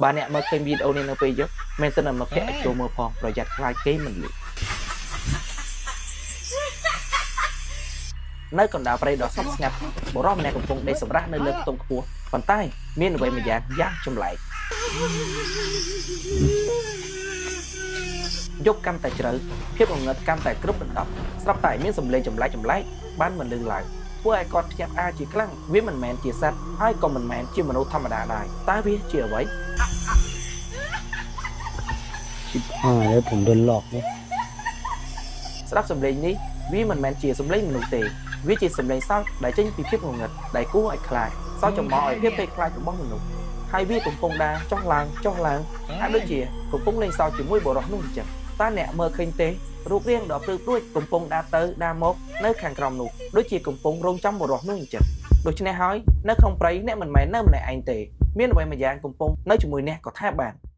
បើអ្នកមើលឃើញវីដេអូនេះនៅពេលយប់មែនសិនតែមិត្តភក្តិឲ្យចូលមើលផងប្រយ័ត្នខ្លាចគេមិនលឺនៅកណ្ដាលព្រៃដ៏ស្ងប់ស្ងាត់បុរសម្នាក់កំពុងដេកសម្រាកនៅលើខ្ទង់ខ្ពស់ប៉ុន្តែមានអ្វីម្យ៉ាងយ៉ាងចម្លែកយប់កាន់តែជ្រៅភាពងងឹតកាន់តែគ្របដណ្ដប់ស្រាប់តែមានសំឡេងចម្លែកចម្លែកបានមិនលឺឡើងធ្វើឲ្យគាត់ភ្ញាក់ផ្អើលជាខ្លាំងវាមិនមែនជាសត្វហើយក៏មិនមែនជាមនុស្សធម្មតាដែរតើវាជាអ្វី ชิบหายแล้วผมโดนหลอกเนี่ย ស្ដាប់សំឡេងនេះវាមិនមែនជាសំឡេងមនុស្សទេវាជាសំឡេងសោកដែលចេញពីភាពងងឹតដែលគួរឲ្យខ្លាចសោកចំមកឲ្យភាពភ័យខ្លាចរបស់មនុស្សហើយវាកំពុងដើរចុះឡើងចុះឡើងហាក់ដូចជាកំពុងលេងសើចជាមួយបុរសនោះអញ្ចឹងតើអ្នកមើលឃើញទេរូបរាងដ៏ព្រឺព្រួចកំពុងដើរទៅដើរមកនៅខាងក្រោមនោះដូចជាកំពុងរងចាំបុរសនោះអញ្ចឹងដូច្នេះហើយនៅក្នុងព្រៃអ្នកមិនមែននៅម្នាក់ឯងទេមានអ្វីម្យ៉ាងកំពុងនៅជាមួយអ្នកក៏ថាបាន។